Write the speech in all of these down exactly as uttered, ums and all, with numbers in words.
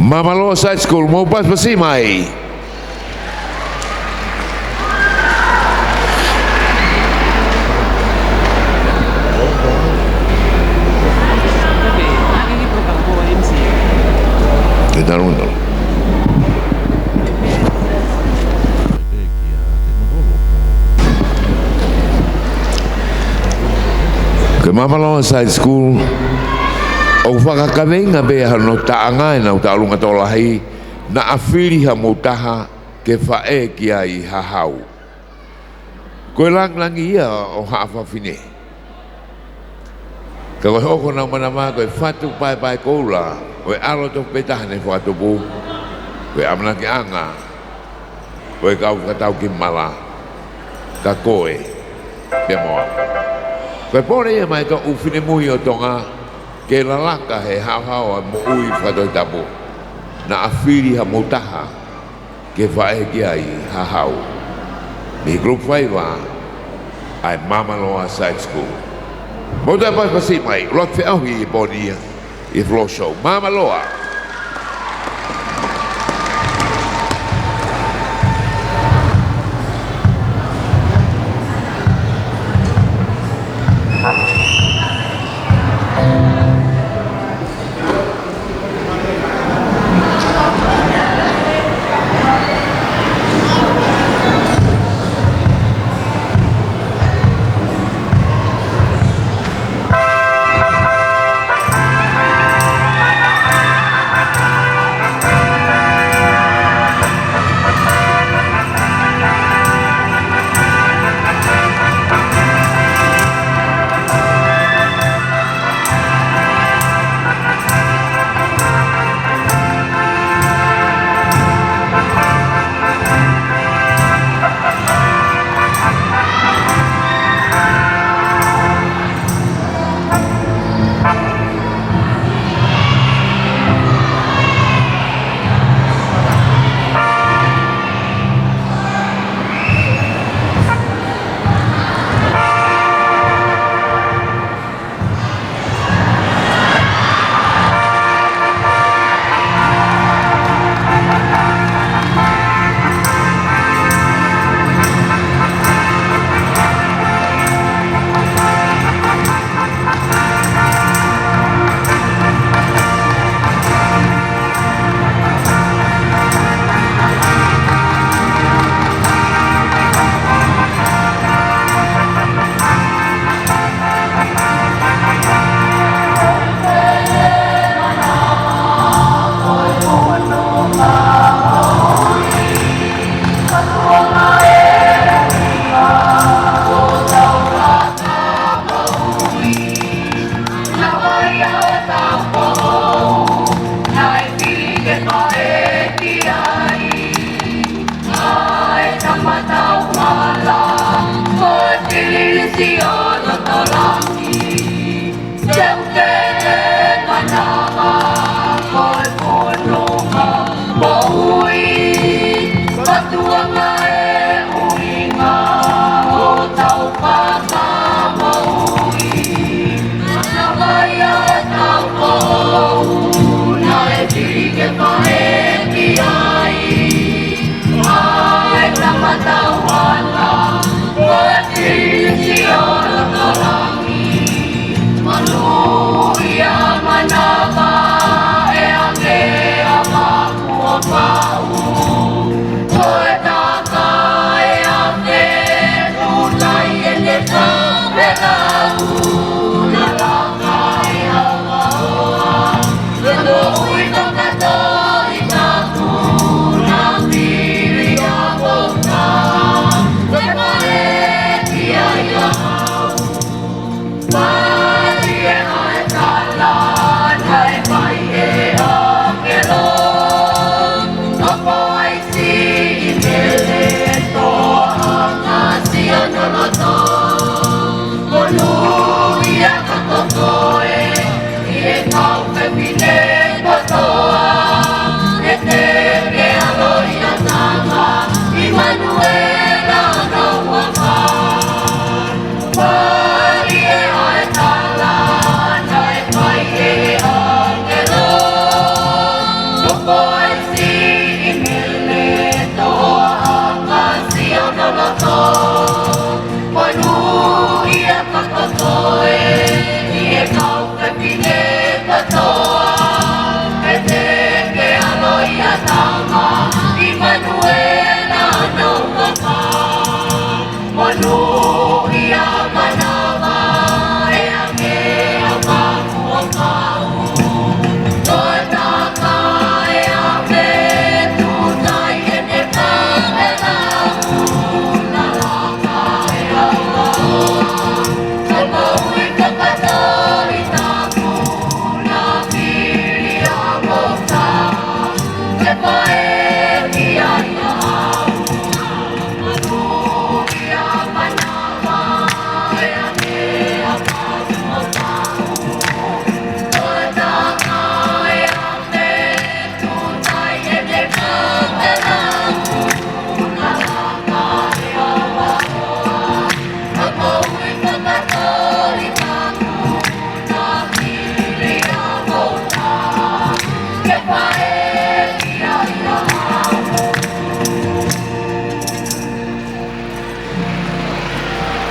Māmaloa Side School, mou pasipasi mai. Ke talu, talu. Ko e Māmaloa Side School, ʻoku fakakaveinga pē hono taʻanga ʻenau tauʻolunga tokolahi, naʻa fili hamou taha ke faʻē ki ai ha hau. Ko e langilangi ia ʻo haʻa fafine. Ka ko e hoko naʻa manava ko e fatu paepae koula ʻo e ʻAlo Tofu pē Taha naʻe Fakatupu, ko e ʻamanakiʻanga ʻo e kau fakataukimala, ka ko e pea mo au. Ko e pole ia maʻa e toʻu finemui ʻo Tonga, ke lalaka he haohaoa moʻui fakatohitapu, naʻa fili hamou taha ke faʻē ki ai ha hau. Mei he Group Five ʻa e Māmaloa Side School. Mou toe pasipasi mai, ʻuluaki feʻauhi ʻi he pō ni ia ʻi he floor show. Māmaloa.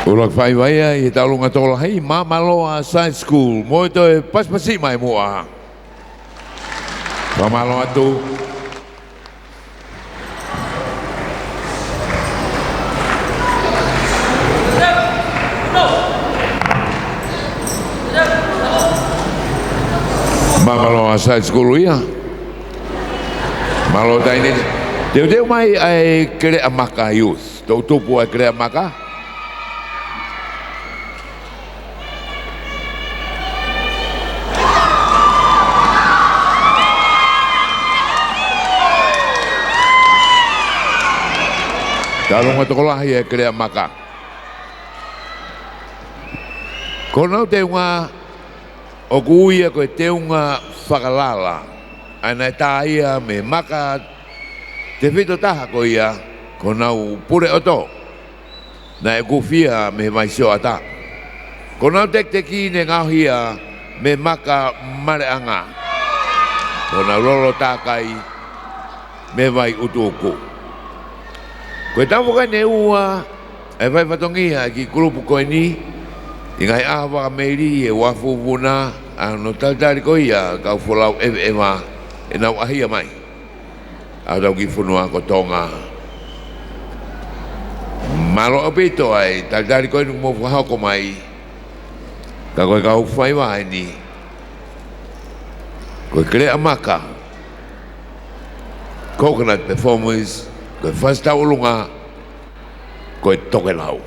ʻUluaki faiva ia ʻi he tauʻolunga tokolahi, Māmaloa Side School, mo e toe pasipasi mai muʻa. Fakamālō atu. Māmaloa Side School ia. Mālō taʻahine. Teuteu mai ʻa e Keleʻa Maka Youth. Toʻu tupu ʻa e Keleʻa Maka. Tauʻolunga tokolahi ʻa e Keleʻa Maka. Ko honau teunga ʻoku ui ia ko e teunga fakalala, ʻa ia naʻe tā ia mei he maka tefito taha ko ia, ko honau pule ʻoto naʻe kufia mei he vai sioʻata. Ko honau tekiteki ne ngaohi ia mei he maka maleʻanga. Ko honau lolo tākai mei he vai ʻutuʻuku. Ko e taumuʻa ne ua ʻa e faifatongia ʻa e kiʻi kulupu ko eni, ʻi he ngaahi ʻaho fakameili ʻe uafu vuna, ʻa hono talitali ko ia kau folau ʻeveʻeva ʻenau ʻahia mai ʻa hotau kiʻi fonua ko Tonga. Mālō ʻaupito ʻa e talitali ko eni kuo mou fakahoko mai. Ka ko e kau faiva eni, ko e Keleʻa Maka Coconut Performers, ko e fasi tauʻolunga, ko e Tokelau.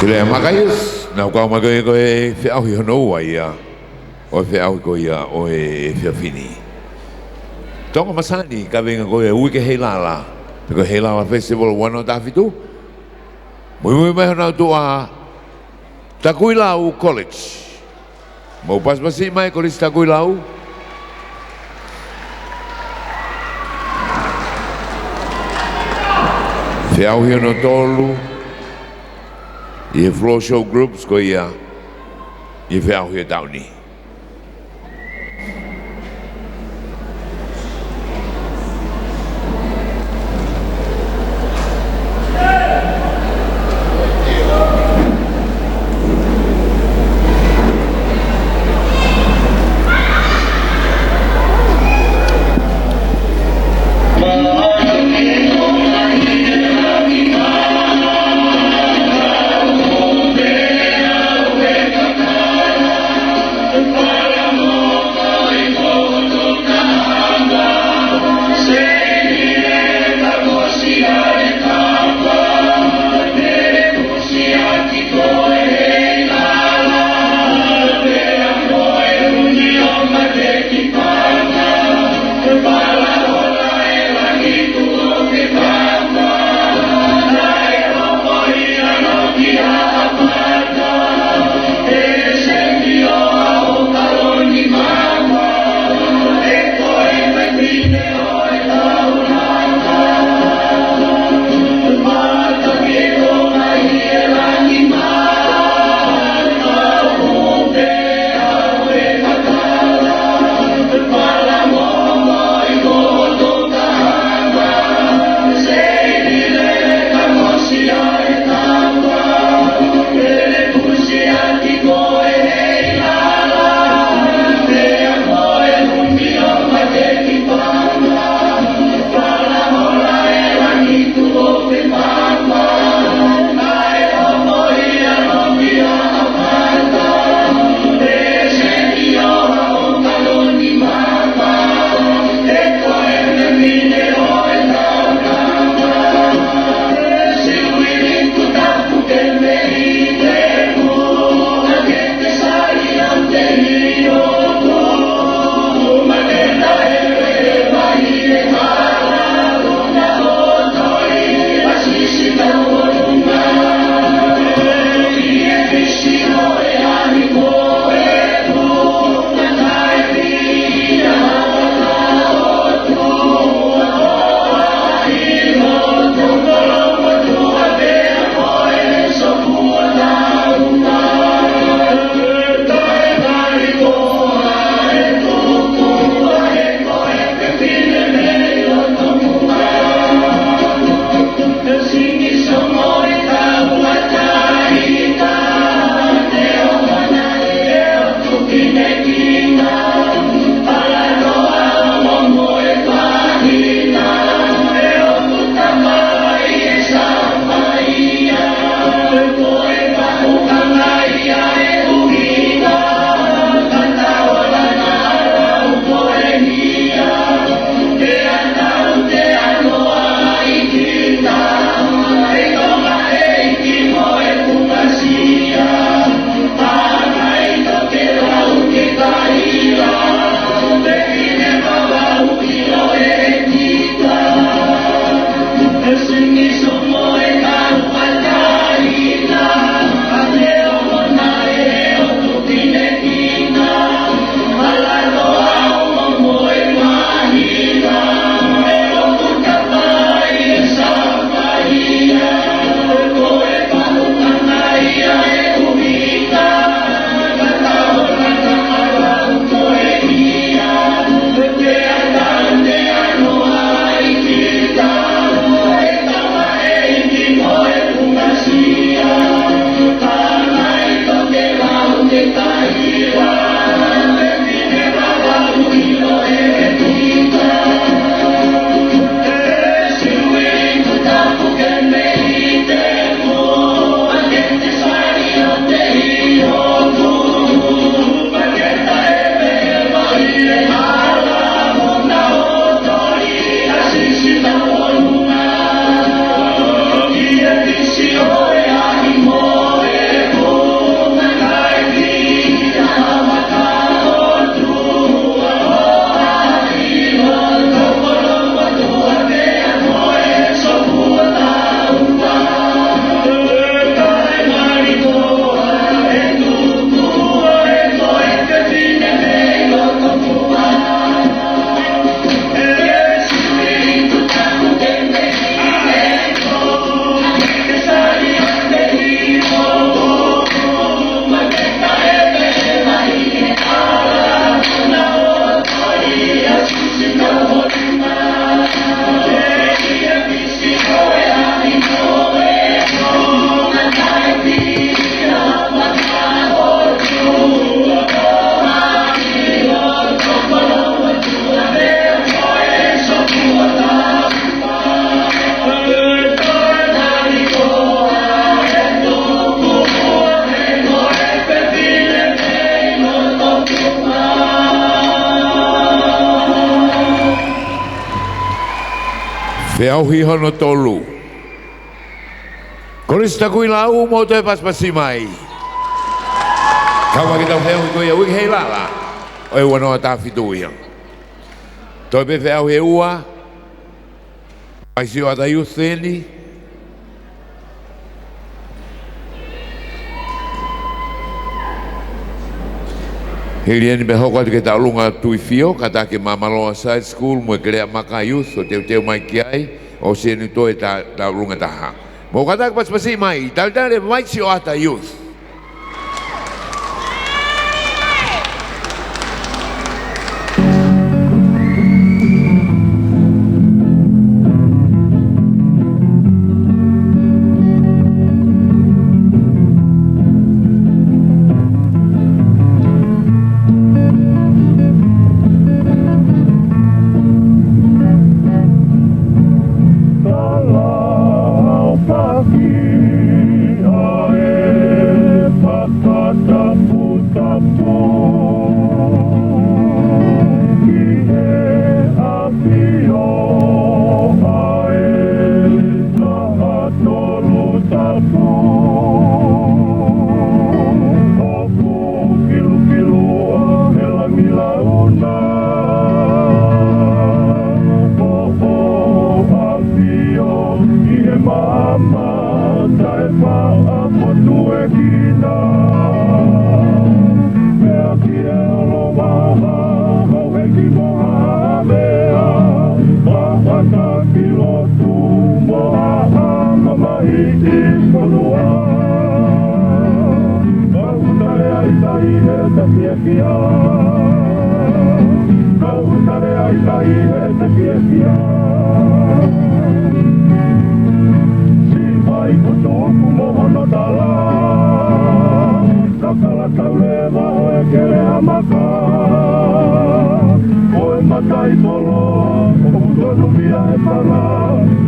Keleʻa Maka Youth, nau kau mai ko e, ko e feʻauhi hono ua ia ʻo e feʻauhi ko ia ʻo e efiafi ni. Tonga Masani, kaveinga ko e Uike Heilala, pe ko e Heilala Festival ua noa taha fitu. Muimui mai honau tuʻa, Takuilau College. Mou pasipasi mai Kolisi Takuilau. Feʻauhi hono tolu ʻi he floor show groups ko ia ʻi he feʻauhi ʻo e taʻu ni. Feʻauhi hono tolu. Kolisi Takuilau, mou toe pasipasi mai. Kau mai ke tau feʻauhi ko ia, Uike Heilala ʻo e ua noa taha fitu ia. Toe pē feʻauhi ʻe ua, Maʻisiʻoata Youth eni. Hili eni pea hoko atu ki he tauʻolunga Tuʻifio, kātaki Māmaloa Side School mo e Keleʻamaka Youth ʻo teuteu mai ki ai, ʻosi eni toe ta-, tauʻolunga taha. Mou kātaki pasipasi mai, talitali Maʻisiʻoata Youth. Tala ʻo paki ʻa e fakataputapu ki he ʻafio ʻa e Taha Tolu Tapu. ʻOku kilukilua he langi launa ʻo ʻafio ʻi he maama taʻefaʻafotuekina. Pea ki he ʻolovaha, houʻeiki mo ha meʻa, fakatakilotu mo ha mamahiʻi fonua. Kau tale ai tai he takiakia. Kau tale ai tai he takiakia. Siʻi vai ko Tuku mo hono tala. Kakala tau leva ʻo e Keleʻamaka. Ko e mataʻikolo, ʻoku tonu mia e fanga,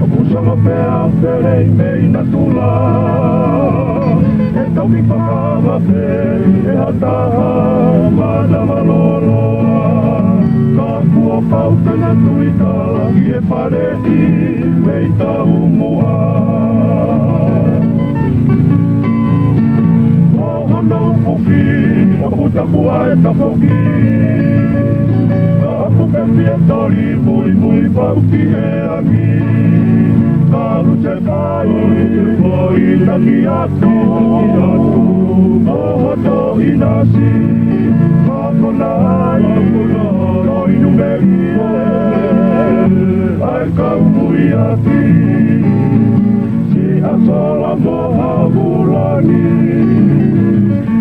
ʻoku sanga pea felei mei natula. ʻE toki fakaava pē ʻe ha taha mana maloloa. Ka kuo pau pē naʻa tui tala ki he fale ʻi mei taumuʻa. Ko hono ufi ʻoku tapu ai e tafoki. Ka ʻoku ke fie toli muimui pau ki he angi. Ka lute kai, kai taki atu. Ko hoto ʻinasi. Ka kona ai, ko inu meli. ʻAi kau mui ati, siʻa sola mo ha vūlangi,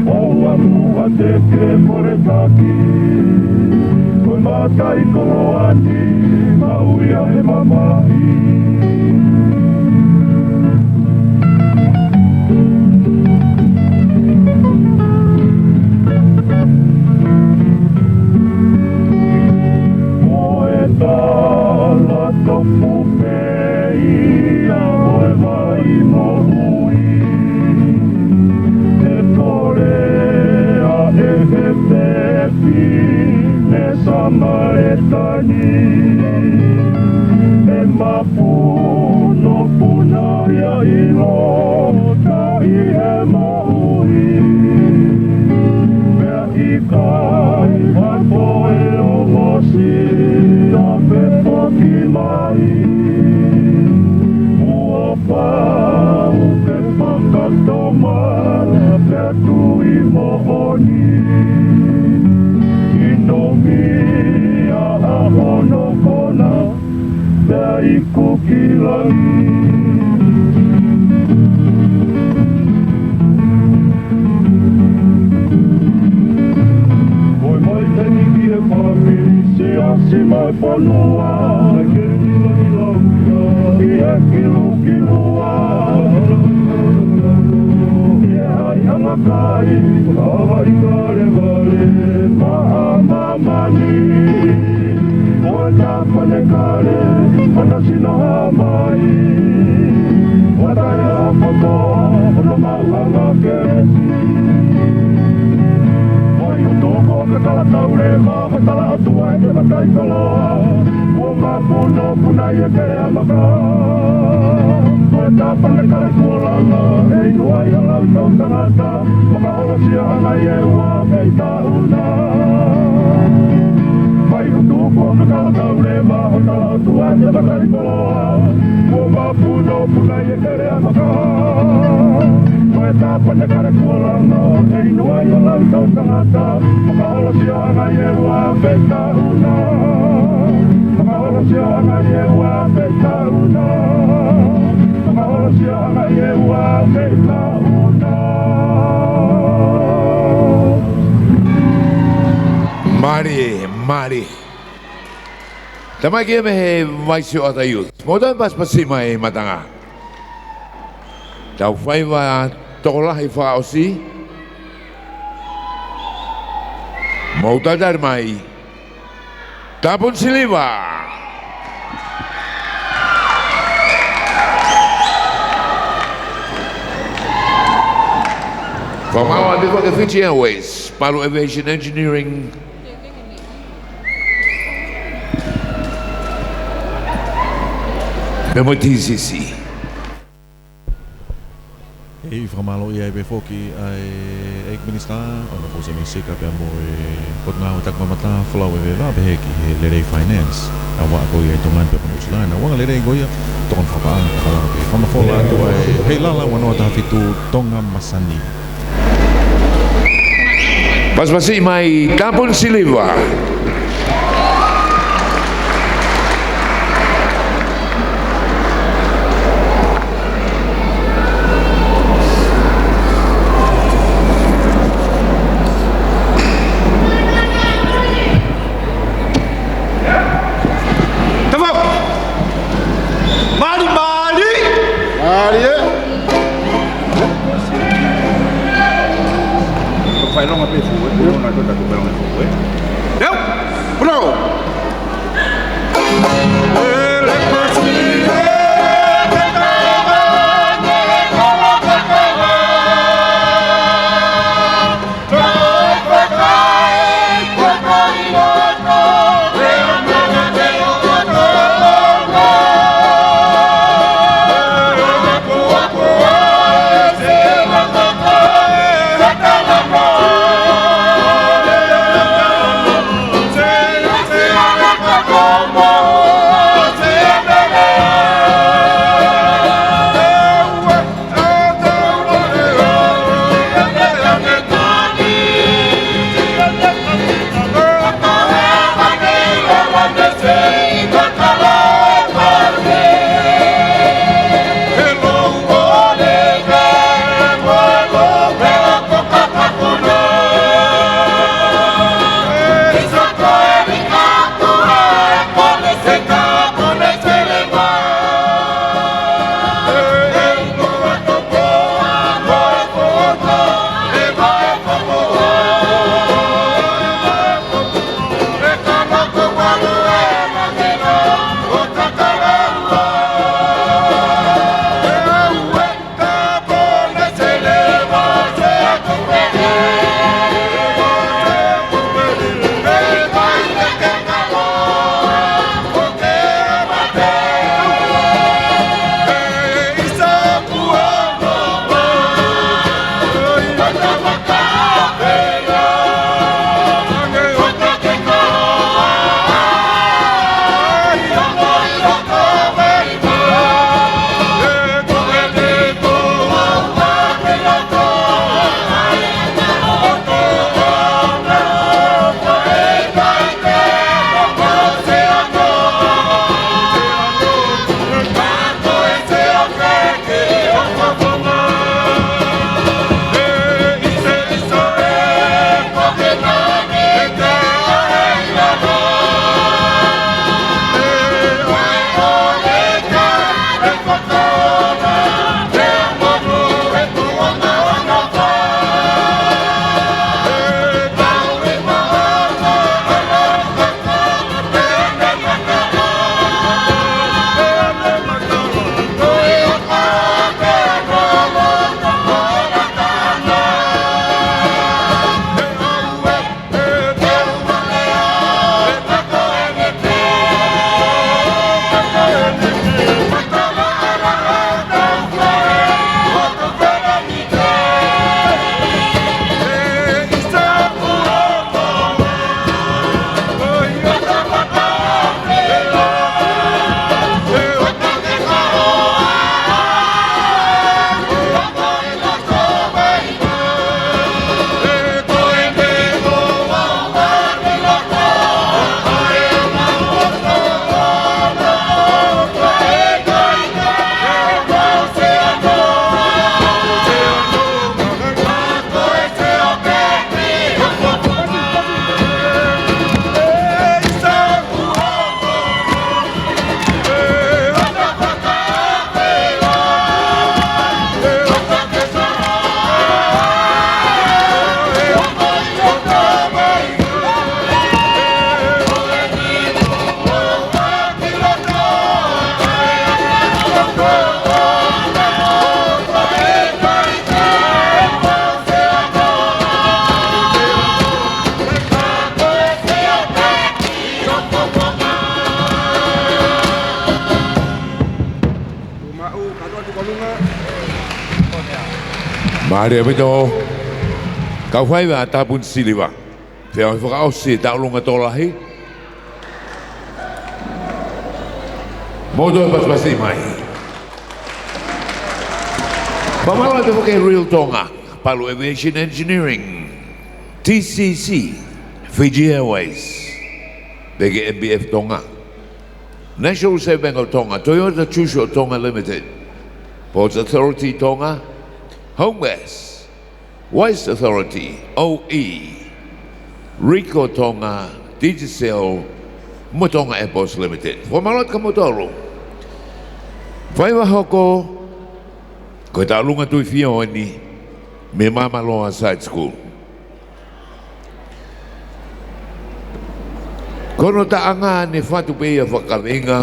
ʻoua muʻa te ke foletaki, ko e mataʻikoloa ni, maʻu ia he mamahi. Ko e tala tofu pē ia ʻo e vai moʻui. ʻE Kolea, ʻe Hepeti, ʻe Samaletani, ʻe mapunopuna ia ʻi loto ʻi he moʻui. Pea ʻikai ha toe ongosia pe foki mai. Kuo pau ke fakatomala pea tui moʻoni. Kinomia ʻa hono kona, pea iku ki langi. Ko e mai teni ki he fāmili, siasi mo e fonua. Mai ke ni langi lauia, ʻi he kilukilua. ʻI he ʻai ʻa e kai, ʻa e ʻai kalevale, maʻa māmani. Ko e tāpane kale, mana sino hā mai. Ko e taʻe ʻa e poto, hono maʻu ʻanga kelesi. Ko e utu ko Mekala tauleva, mekala ʻOtua ʻi he matai koloa. Kuo mapuno puna ʻi he kele ʻa maka. Ko e tāpane kale kuo langa, ʻe inu ai ʻa Lautau tangata. Makaholosia ʻa Ngaielua kei tauna. Fai utu kuo mekala tauleva, mekala ʻOtua ʻi he matai koloa. Kuo mapuno puna ʻi he kele ʻa maka. Ko e tāpane kale kuo langa, ʻe inu ai ʻa Lautau tangata. Makaholosia ʻa Ngaielua kei tauna. Makaholosia ʻa Ngaielua kei tauna. Makaholosia ʻa Ngaielua kei tauna. Mālie, mālie. Tamaiki ē mei he Vaisi ʻo ʻAtayuti. Mou toe pasipasi mai Matanga. Tau faiva tokolahi fakaʻosi. Mou talitali mai. Tapuni Siliva. Fakamālō atu foki ki he Fiji Airways, Palu Aviation Engineering, pea mo e T C C. ʻEi, fakamālō ai pē foki ʻa e ʻEiki Minisitā, ʻOnō Fusemi Sika pea mo e Potungāue Takimamata, Folau ʻEveva, pehē ki he Lelei Finance, ʻa e vaʻa ko ia ʻi Tonga ni pea mo Nuʻusila na, ʻuhinga lelei ko ia, tokoni fakapaʻanga, ka hala pē. Fakamafola atu ʻa e Heilala ua noa taha fitu Tonga Masani. Pasipasi mai Tapuni Siliva. Tafau! Mali, mali! Mali, ē? Ko e failonga pē fuʻu, ē? Ko e failonga pē fuʻu, ē? Leo! Puno! Mālie ʻaupito. Kau faiva, Tapuni Siliva. Feʻauhi fakaʻosi e tauʻolunga tokolahi. Mou toe pasipasi mai. Fakamālō atu foki ki he Real Tonga, Palu Aviation Engineering, T C C, Fiji Airways, pea ki he M P F Tonga, National Reserve Bank of Tonga, Toyota Tsusho Tonga Limited, Ports Authority Tonga, Home West, Waste Authority, O E, Ricoh Tonga, Digicel, mo Tonga Airports Limited. Fakamālō atu kia moutolu. Faiva hoko, ko e tauʻolunga Tuʻi Fio eni, mei Māmaloa Side School. Ko hono taʻanga naʻe fatu pē ia fakakaveinga,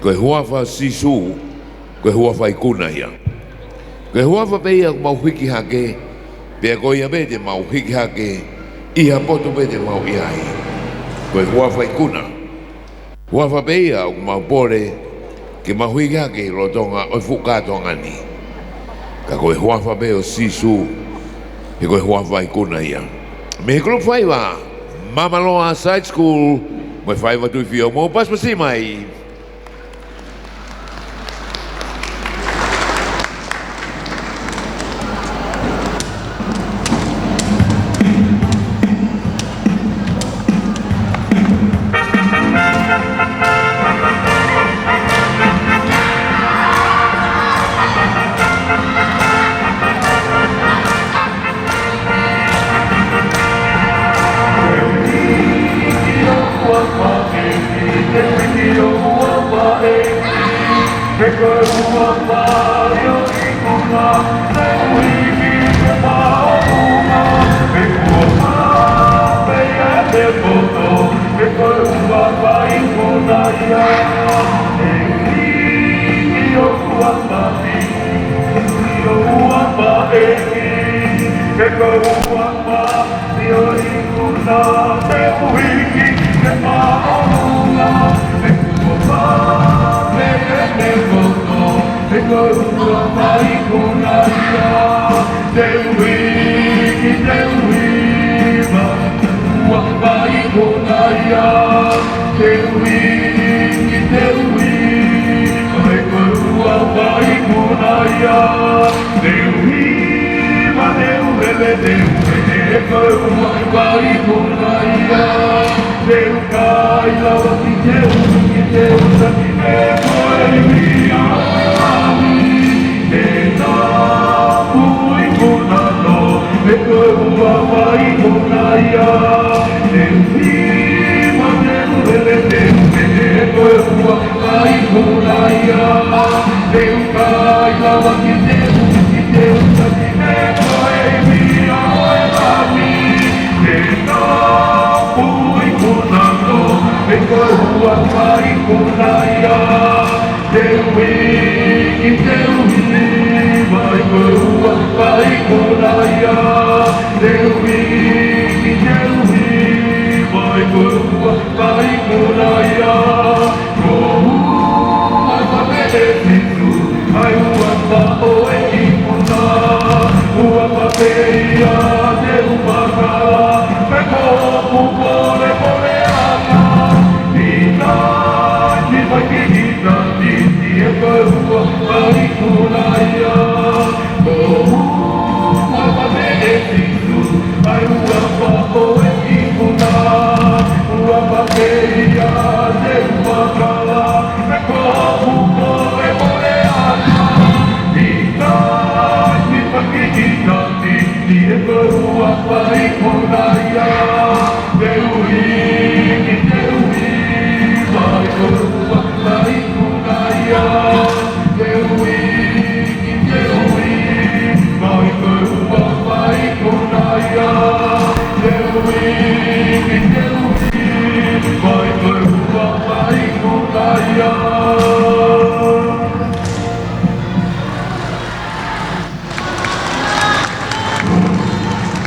ko e huafa ʻo Sīsū, ko e huafa ikuna ia. Ko e huafa pē ia ʻoku mau hiki hake, pea ko ia pē te mau hiki hake, ʻi ha potu pē te mau ʻi ai. Ko e huafa ikuna. Huafa pē ia ʻoku mau pole ke mau hiki hake ʻi lolotonga ʻo e fuʻu kātoanga ni. Ka ko e huafa pē ʻo Sīsū, he ko e huafa ikuna ia. Mei he kulupu faiva, Māmaloa Side School, mo e faiva Tuʻi Fio, mou pasipasi mai.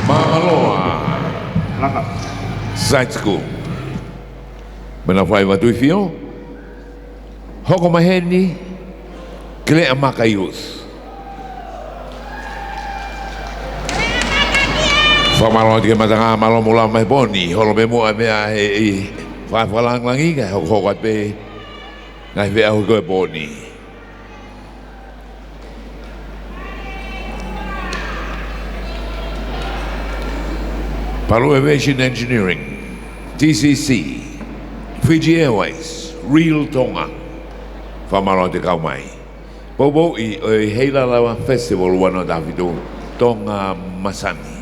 Māmaloa. Laka. Side School. Mena faiva Tuʻi Fio. Hoko mai heni, Keleʻa Maka Youth. Fakamālō atu ki he matangā mālō mo lava mai he pō ni, holo pē muʻa e meʻa he ʻi fakalāngilangi kae hokohoko atu pē ngaahi feʻauhi ko e pō ni. Palu Aviation Engineering, T C C, Fiji Airways, Real Tonga. Fakamālō atu e kau mai. Poupouʻi ʻo e Heilalawa Festival ua noa taha fitu, Tonga Masani.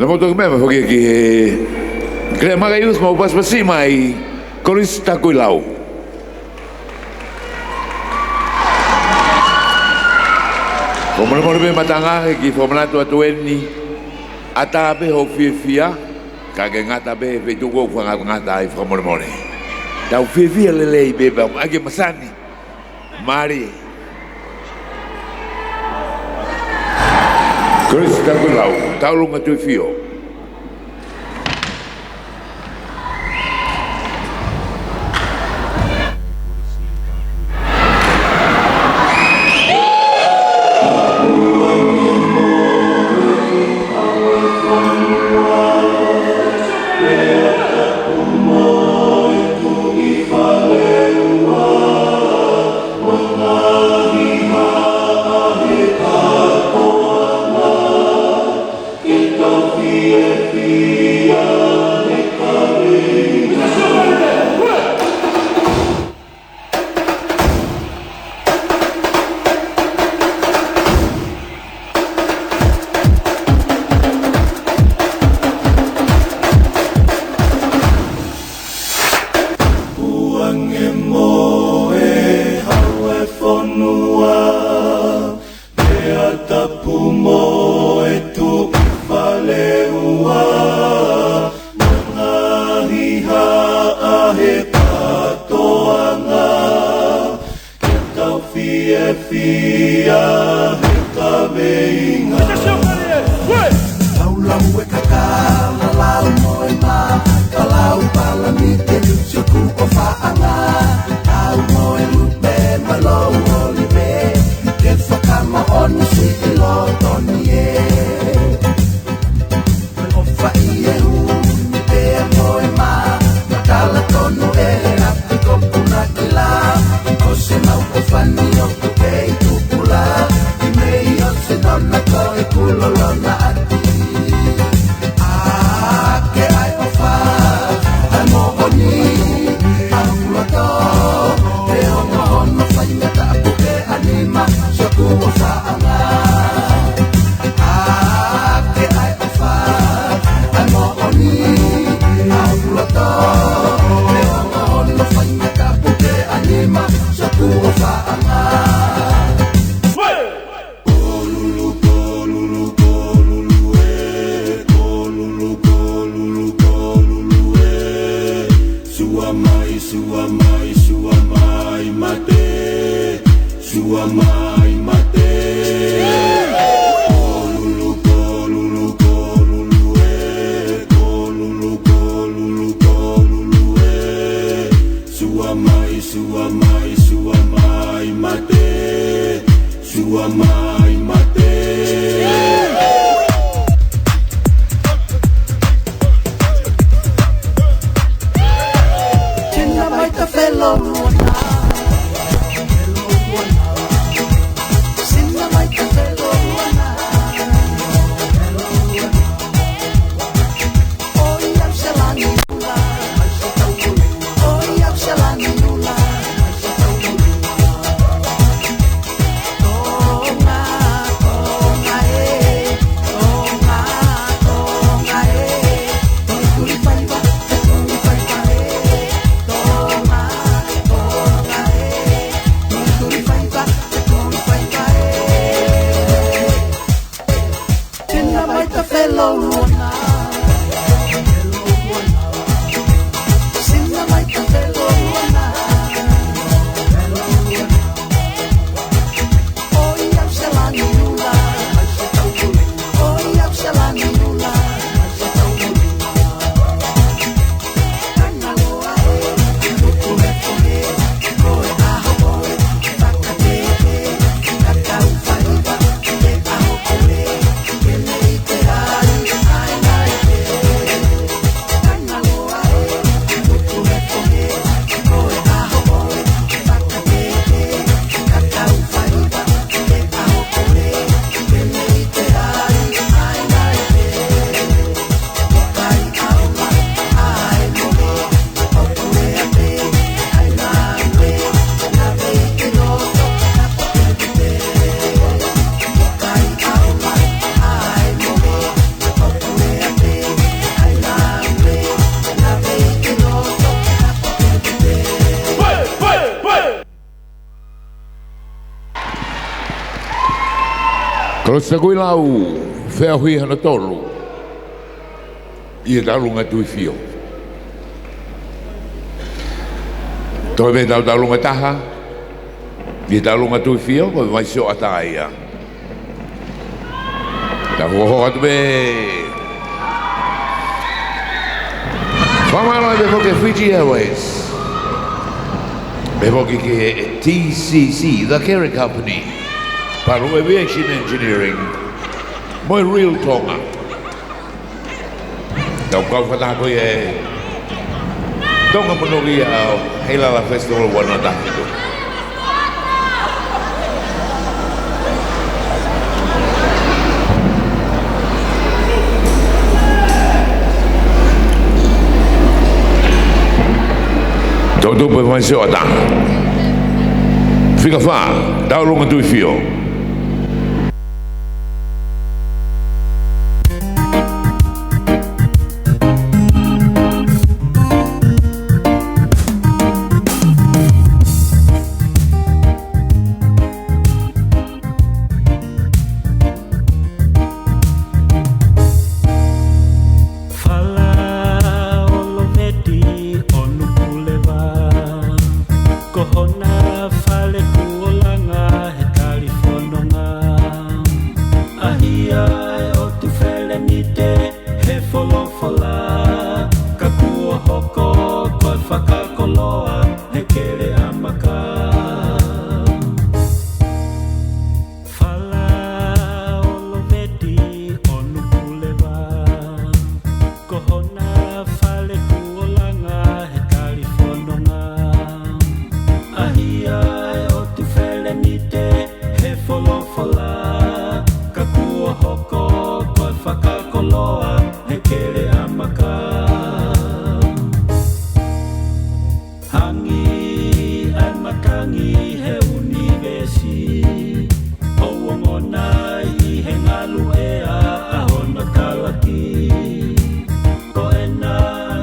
Mo toki meʻa mai foki ki he Keleʻa Maka Youth mo pasipasi mai Kolisi Takuilau. Fakamolemole pē Matanga, he kiʻi fakamanatu atu eni, ʻatā pē hoʻo fiefia, ka ke ngata pē he feituʻu ʻoku fakangatangata ai, fakamolemole. Tau fiefia lelei pē pea ʻai ke masani. Mālie. Kolisi Takuilau, Taulunga Tuʻifio. Kuange mo e hau e fonua, Pea Tapu mo e Tuʻi Faleua, mo e ngaahi haʻa he kātoanga, ke tau fiefia he kaveinga. Tau lau e kakala, lau mo e mā, ka lau palani ke lusi ʻoku ʻofaʻanga. Lau mo e lupe malou olive, ke fakamoʻoni siʻi lotoni ē. ʻOfa ʻi he ʻū pea mo e mā, matala tonu ʻe he ʻapi ko Punakila. Ko se mau ʻofa ni ʻoku kei tupula, ʻi mei ʻo se nona ko e kulolona ati. ʻA ke ʻai ʻofa, ʻai moʻoni, ʻa ʻululoto, he ongo hono faingataʻa puke ʻa nima, siʻoku ʻofaʻanga. ʻA ke ʻai ʻofa, ʻai moʻoni, ʻa ʻululoto, he ongo hono faingataʻa puke ʻa nima, siʻoku ʻofaʻanga. Kolulu, kolulu, kolulu ē, kolulu, kolulu, kolulu ē. Sua mai, sua mai, sua mai mate. Sua mai mate. Kolulu, kolulu, kolulu ē, kolulu, kolulu, kolulu ē. Sua mai, sua mai, sua mai mate. Sua mai mate. Sina mai ta felo luana. Sina mai ta felo luana. Kolosi Takuilau, feʻauhi hono tolu ʻi he Taulunga Tuifio. Toe pē tau taulunga taha ʻi he Taulunga Tuifio, ko e Vaisi ʻo ʻAta ia. Tau hokohoko atu pē. Fakamālō pē foki ki he Fiji Airways, pehē foki ki he T C C, The Kerry Company, Palu Aviation Engineering, mo e Real Tonga. Tau kau fakataha ko ia e Tonga Monuki ʻa Heilala Festival ua noa taha fitu. Tau tupu e Vaisi ʻo ʻAta. Fika fā, Taulunga Tuifio. Fala ʻo Loveti ʻo Nupuleva, ko hona fale kuo langa he talifononga. ʻAhia ʻe ʻOtu Felenite he folofola, ka kuo hoko ko e fakakoloa he keleʻamaka. Fala ʻo Loveti ʻo Nupuleva, ko hona fale kuo langa he talifononga. ʻAhia ʻe ʻOtu Felenite he folofola, ka kuo hoko ko e fakakoloa he keleʻamaka. Hangi ʻa e matangi he ʻunivēsi, ʻo ongona ʻi he ngaluʻea ʻa hono talaki. Ko ʻena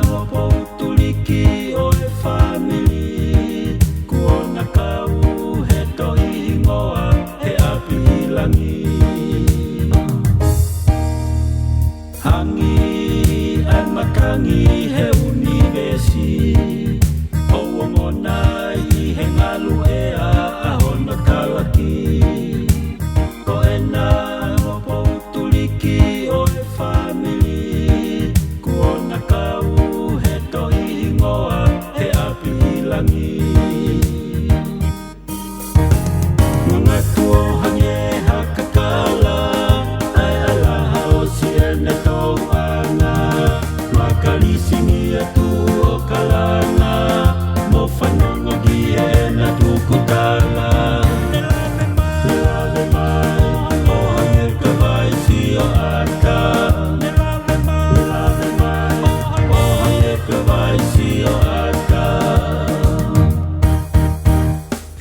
ʻo Poutuliki ʻo e fāmili, kuo na kau he tohi hingoa he ʻapi ʻi langi. Hangi ʻa e matangi he ʻunivēsi, ʻo ongona ʻi he ngaluʻea ʻa hono talaki. Ko ʻena ʻo Poutuliki ʻo e fāmili, kuo na kau he tohi hingoa he ʻapi ʻi langi. Mangatu ʻo hangē ha kakala, ʻa e ʻalaha ʻo siʻene touʻanga. Makalisi ni atu ʻo kalanga, mo fanongo ki heʻena tukutala. Lave mai, ʻo hangē ka Vaisi ʻo ʻAta. Lave mai, ʻo hangē ka Vaisi ʻo ʻAta.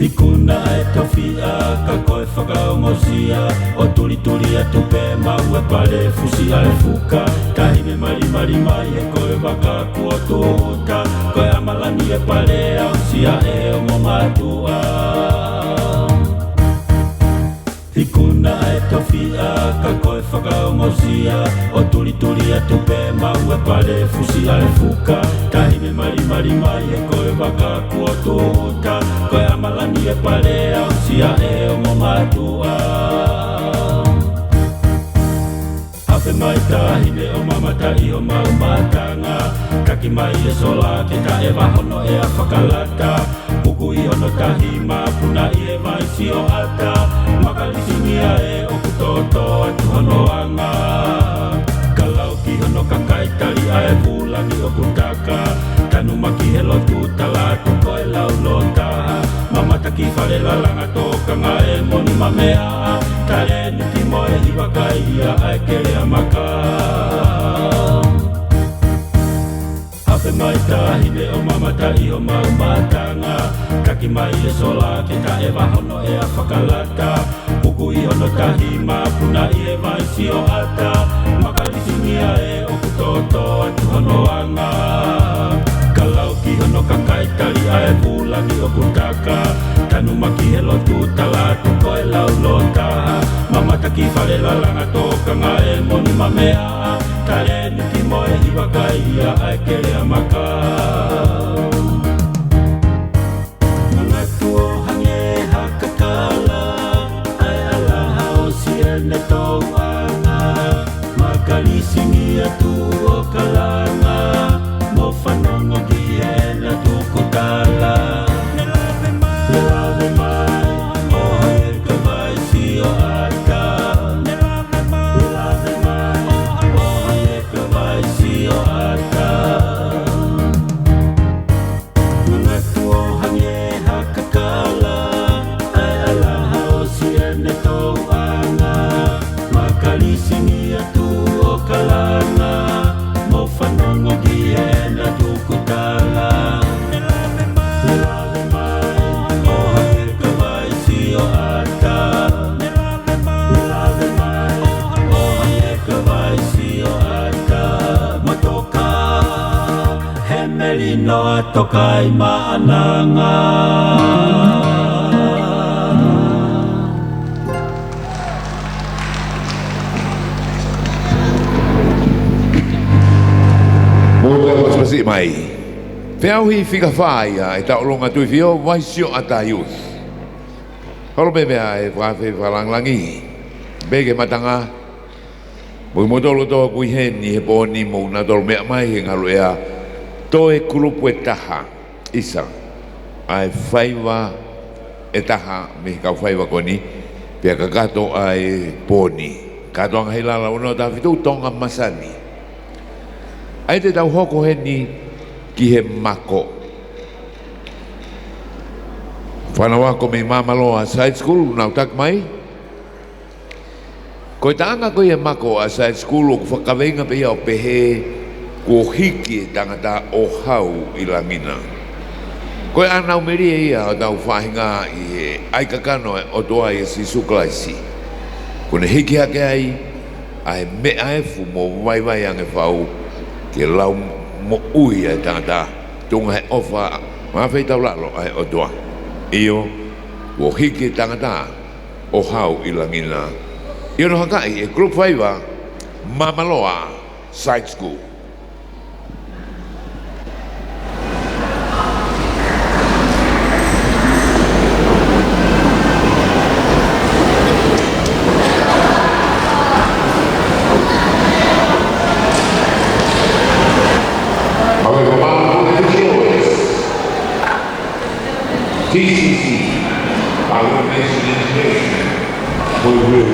Ikuna ʻa e tofiʻa ka ko e fakaongosia, ʻo tulituli atu pē maʻu e pale fusi ʻa e fuka. Taʻahine malimali mai he ko e vaka kuo tūʻuta, ko e ʻamalani e pale aʻusia ʻe ongo mātuʻa. Ikuna ʻa e tofiʻa ka ko e fakaongosia, ʻo tulituli atu pē maʻu e pale fusi ʻa e fuka. Taʻahine malimali mai he ko e vaka kuo tūʻuta, ko e ʻamalani e pale aʻusia ʻe ongo mātuʻa. ʻAve mai Taʻahine ʻo mamata ʻi homau mātanga. Taki mai e sola ke taʻe vahono ʻea fakalata. Puku ʻi hono tahi, mapuna ʻi he Vaisi ʻo ʻAta. Makalisi ni ʻa ē ʻoku tōtō atu hono anga. Ka lau ki hono kakai, tali ʻa e vūlangi ʻoku taka. Tanumaki he lotu, tala atu ko e lau lōtaha. Mamata ki Fale Lalanga, tokanga e moni ma meʻa. Tale nuti mo e hiva kai ia ʻa e keleʻamaka. ʻAve mai Taʻahine ʻo mamata ʻi homau mātanga. Taki mai e sola ke taʻe vahono ʻea fakalata. Puku ʻi hono tahi, mapuna ʻi he Vaisi ʻo ʻAta. Makalisi ni ʻa ē ʻoku tōtō atu hono anga. Ka lau ki hono kakai, tali ʻa e vūlangi ʻoku taka. Tanumaki he lotu, tala atu ko e lau lōtaha. Mamata Ki fale lalanga tokanga e moni ma meʻa, taleni ki moe i vakai ia ʻa e kele a maka. Ngangatu ʻo hangē ha kakala, ʻa e ʻalaha ʻo siene touʻanga, ma kalisi ni atu ʻo kalanga, mo fanongo ki heʻena tukutala. Ne lave mai, ne lave mai, ʻo hangē ko e vai sio ata. Ne lave mai, ne lave mai, ʻo hangē ko e vai sio ata. Ngangatu ʻo hangē ha kakala, ʻa e ʻalaha ʻo siene touʻanga, ma kalisi ni atu ʻo kalanga, mo fanongo ki heʻena tukutala. Ne lave mai, ne lave mai, ʻo hangē ko e vai sio ata. Ne lave mai, ne lave mai, ʻo hangē ko e vai sio ata. Mo toka he melino ʻa Tokaimaʻananga. Mou pasipasi mai. Feʻauhi fika fā ia ʻa e Tauʻolunga Tuʻifio, Vai Sio Ata Youth. Holo pē meʻa e fakafeʻiloaki fakalāngilangi. Pehē ki he matanga, mo kimoutolu kotoa ʻoku ʻi heni he pō ni, mou nau tolo meʻa mai he ngalu ʻea. Toe kulupu ʻe taha, ʻisa, ʻa e faiva ʻe taha mei he kau faiva ko eni, pea kakato ʻa e pō ni. Kātoanga Heilala ua noa taha fitu, Tonga Masani. ʻAi te tau hoko heni ki he mako. Fānau ako mei Māmaloa Side School, nau taki mai. Ko e taʻanga ko ia e mako ʻa Side School ʻoku fakakaveinga pē ia ʻo pehē, Kuo Hiki e Tangata ʻo Hau ʻi Langi Na. Ko e ʻānau melie ia ʻo ʻetau faʻahinga ʻi he ʻai kakano e ʻOtua ʻia Sīsū Kalaisi. Kuo ne hiki hake ai ʻa e meʻa efu mo vaivai ange fau ke lau moʻui ʻa e tangata, tuʻunga he ʻofa mafeitaulalo ʻa e ʻOtua. ʻIo, kuo hiki e tangata ʻo hau ʻi Langi Na. ʻIo, nau hakaʻi e kulupu faiva Māmaloa Side School. T C C, our nation education, we will.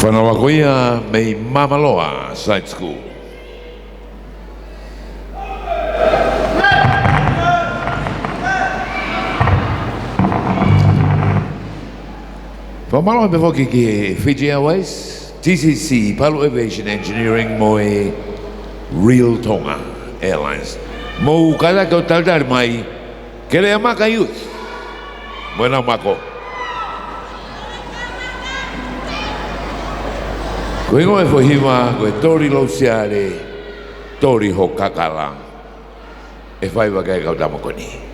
Ko ʻena ako ia mei Māmaloa Side School. Fakamālō pē foki ki he Fiji Airways, T C C, Palu Aviation Engineering mo e Real Tonga Airlines. Mou kātaki ʻo talitali mai Keleʻamaka Youth mo ʻenau ako. Ko e hingoa e foʻi hiva ko e Toli Lousiale, Toli ho Kakala. ʻE fai ʻaki ʻe he kau tama ko eni.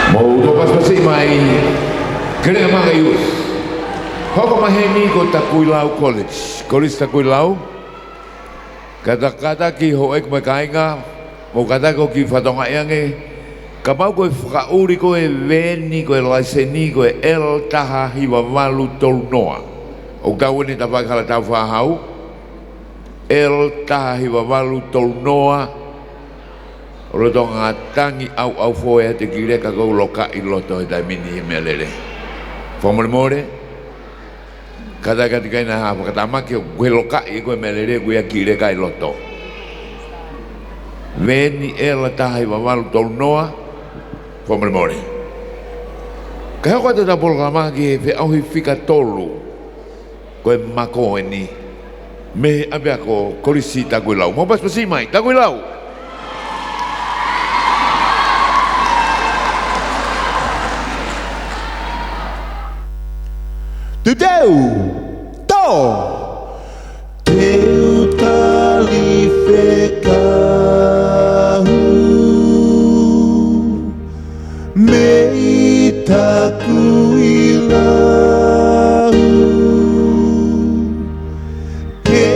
Mou tō pasipasi mai, Keleʻamaka Youth. Hoko mai heni ko Takuilau College. Kolisi Takuilau. Kātaki, kātaki houʻeiki mo e kāinga, mou kātaki ʻo kiʻi fakatokangaʻi ange, kapau ko e fakaʻuli ko e veeni ko e laiseni ko e L taha hiva valu tolu noa. ʻOku tau ʻi he tafaʻaki hala Tāufaʻāhau, L taha hiva valu tolu noa, ʻo lolotonga tangi ʻauʻau foʻou ʻa e kiʻi leka ko e lokaʻi loto he taimi ni he meʻalele. Fakamolemole, kātaki atu ki ai ha fakatamaki ʻoku ke lokaʻi ko e meʻalele ʻoku ʻi ai e kiʻi leka ʻi loto. Veeni L taha hiva valu tolu noa, fakamolemole. Kae hoko atu ʻetau polokalama ki he feʻauhi fika tolu, ko e mako eni mei he ʻapiako Kolisi Takuilau. Mou pasipasi mai, Takuilau. Teuteu, tō. Teu tali fekau mei Takuilau ke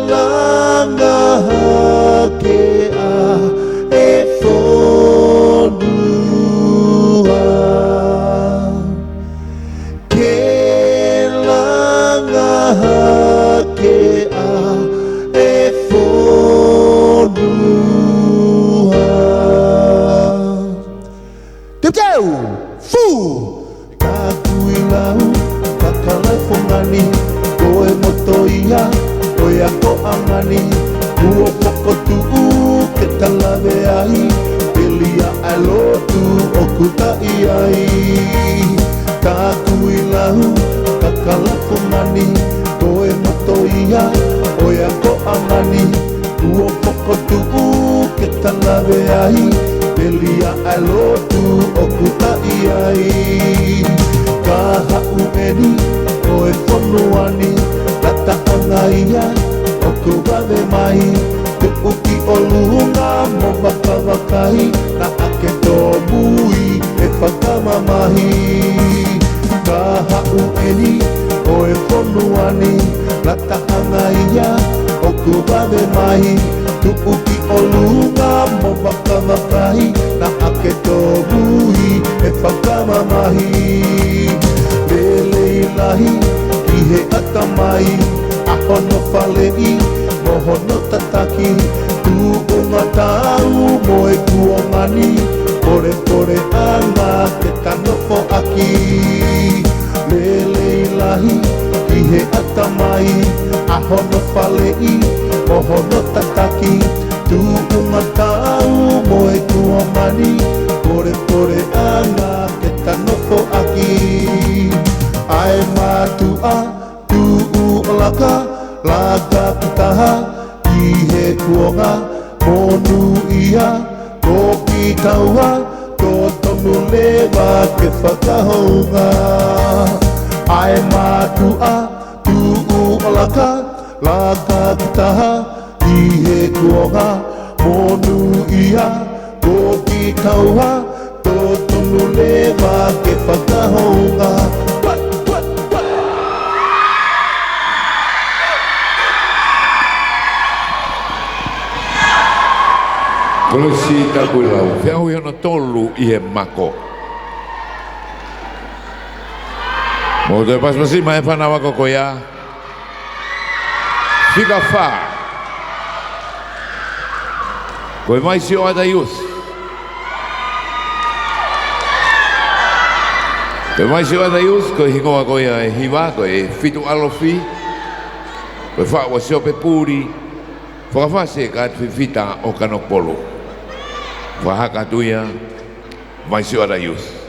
langa hake ʻa e fonua. Ke langa hake ʻa e fonua. Teuteu, fū. Takuilau, Kakala Fungani, ko e moto ia ʻo e akoʻanga ni, kuo fokotuʻu ke ta lave ai, pea ʻi ai ʻa e lotu ʻoku ta ʻi ai. Takuilau, Kakala Fungani, ko e moto ia ʻo e akoʻanga ni, Kuo fokotuʻu ke ta lave ai, pea ʻi ai e lotu ʻoku ʻi ai. Ka haʻu eni ko e fonua ni, lataʻanga ia ʻoku vave mai, tuʻu ki ʻolunga mo vakavakai, naʻa ke tōmui ʻe fakamamahi. Ka haʻu eni ko e fonua ni, lataʻanga ia ʻoku vave mai, tuʻu ki ʻolunga mo vakavakai, naʻa ke tōmui ʻe fakamamahi. Lelei lahi ki he ʻatamai, ʻa hono faleʻi mo hono tataki, tuʻunga tau mo e kuonga ni, polepoleʻanga ke ta nofoʻaki. Lelei lahi ki he ʻatamai, ʻa hono faleʻi mo hono tataki, tuʻunga tau mo e kuonga ni, polepoleʻanga ke ta nofoʻaki. ʻA e mātuʻa, tuʻu ʻo laka, laka ki taha, ki he kuonga, monūʻia, ko ki tauha, totonu leva ke fakahounga. ʻA e mātuʻa, tuʻu ʻo laka, laka ki taha, ki he kuonga, monūʻia, ko ki tauha, totonu leva ke fakahounga. What, what, what? Kolosi Tapulau, feʻauhi hono tolu ʻi he mako. Mou toe pasipasi mai e fānau ako ko ia. Fika fā. Ko e Vai Sioʻata Youth. Ko e Vai Sioʻata Youth, ko e hingoa ko ia ʻo e hiva, ko e Fitu ʻAlofi. Ko e faʻu ʻa Siope Puli. Fakafasi ʻe Kaati Fifita ʻo Kanokupolu. Fakahaka atu ia, Vai Sioʻata Youth.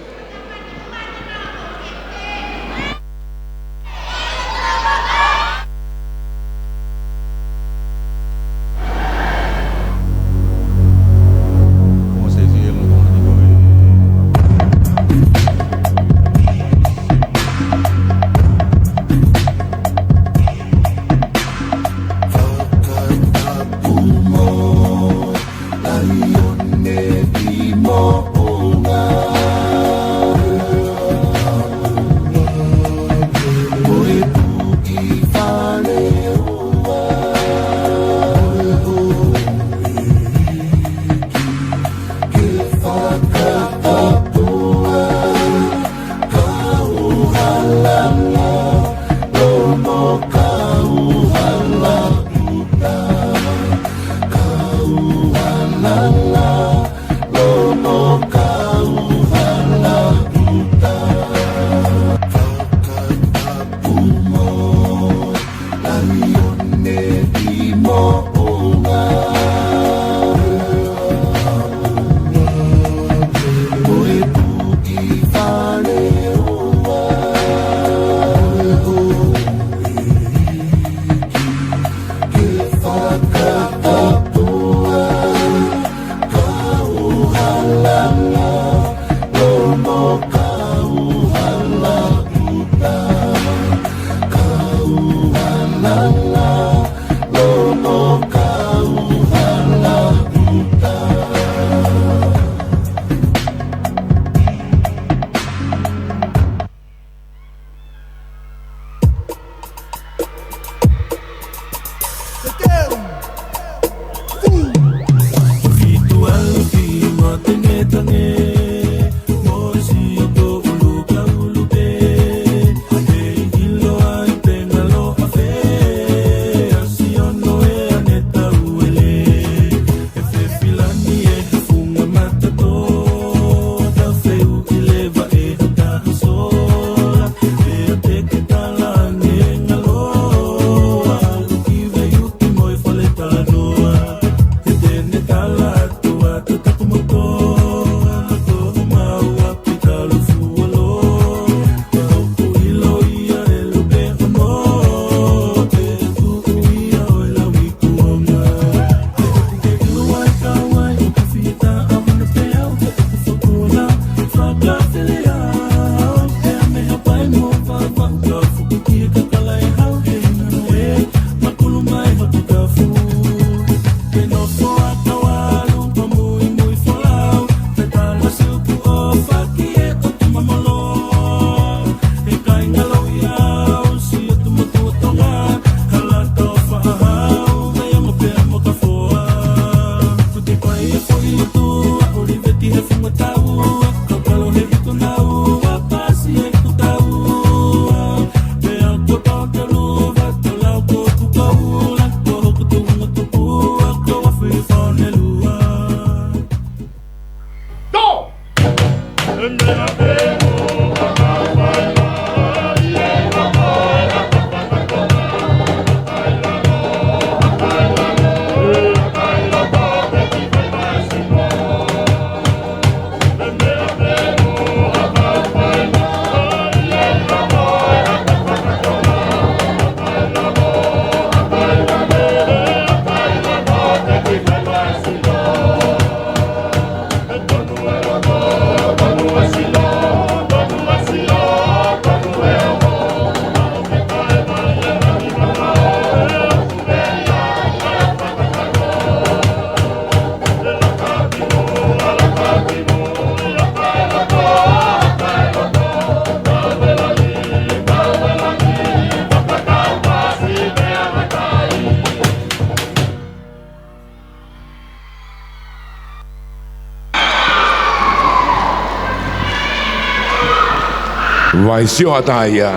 Vaisio ʻa Taia,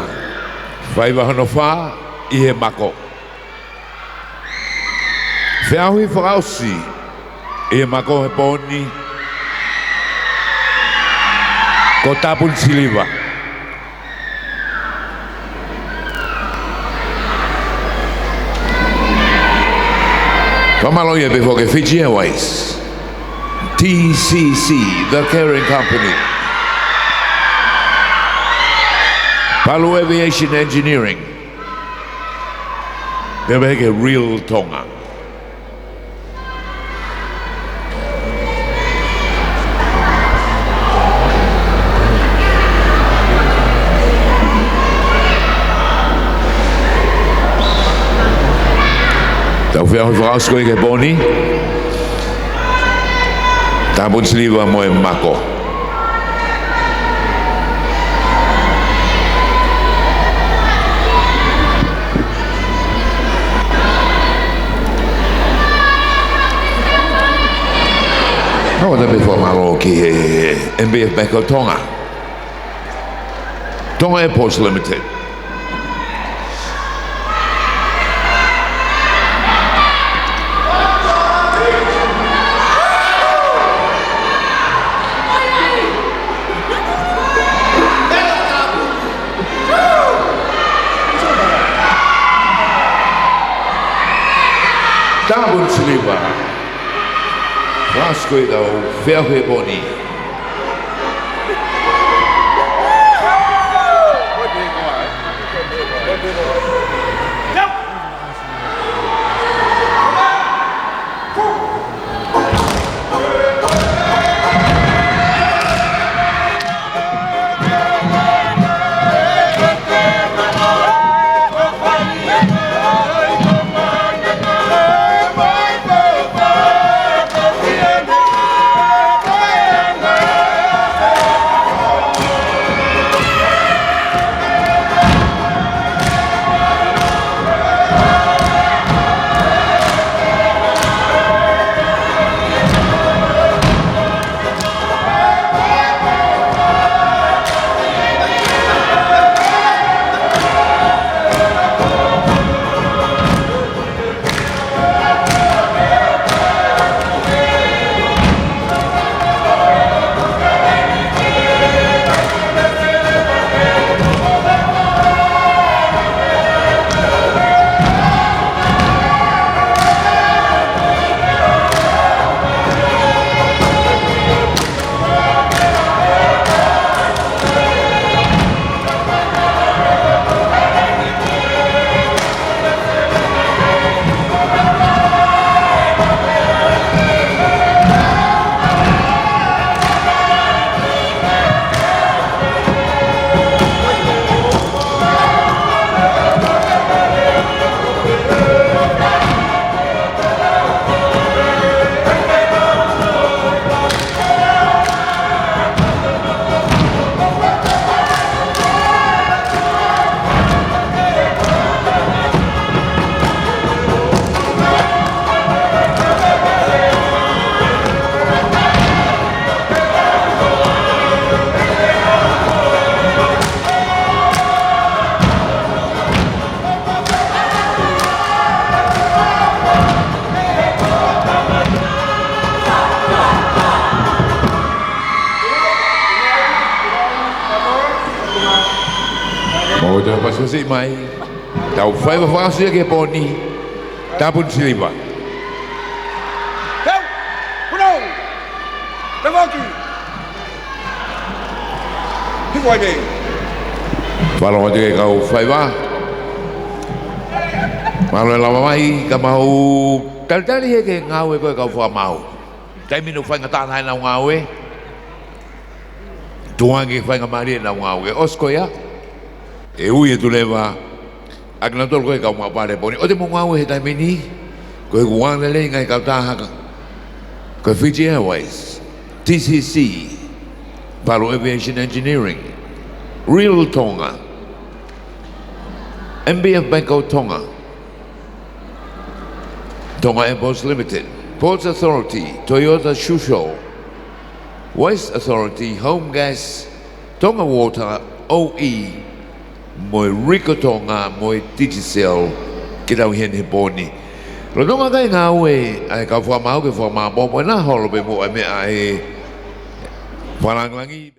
faiva hono fā ʻi he mako. Feʻauhi fakaʻosi ʻi he mako he pō ni, ko Tapuni Siliva. Fakamālō atu pē foki ki he Fiji Airways, T C C, the Carrying Company, Palu Aviation Engineering, pea pehē ki he Real Tonga. Tau feʻauhi fakaʻosi ko ia ki he pō ni, Tapuni Siliva mo e mako. Tau ʻoatu pē fakamālō ki he M B F Bank of Tonga, Tonga Airports Limited. Tapuni Siliva. Fakaʻosi ko ia ʻetau feʻauhi he pō ni. Mou toe pasipasi mai. Tau faiva fakaʻosi ia ki he pō ni, Tapuni Siliva. Tau! Punong! Tau foki! Hiko ai pē. Mālō atu ki he kau faiva. Mālō e lava mai, ka mau talitali hake ki he ngāue ko ē ʻa e kau fakamaau. Taimi ʻoku faingataʻa ai ʻenau ngāue. Tuʻunga ke faingamālie ʻenau ngāue. ʻOsi ko ia, ʻe ui atu leva ʻa kinautolu ko ē kau maʻu pale he pō ni. ʻOua te mou ngāue he taimi ni, ko e ʻuhinga lelei ngaahi kautaha ko e Fiji Airways, T C C, Palu Aviation Engineering, Real Tonga, M B F Bank of Tonga, Tonga Airports Limited, Ports Authority, Toyota Suzhou, Waste Authority, Home Gas, Tonga Water, O E mo e Ricoh Tonga mo e Digicel ke tau ʻi heni he pō ni. Lolotonga e ngāue ʻa e kau fakamaau ke fakamāʻopoʻopo ʻena holo pē mo e meʻa ʻe fakalāngilangi.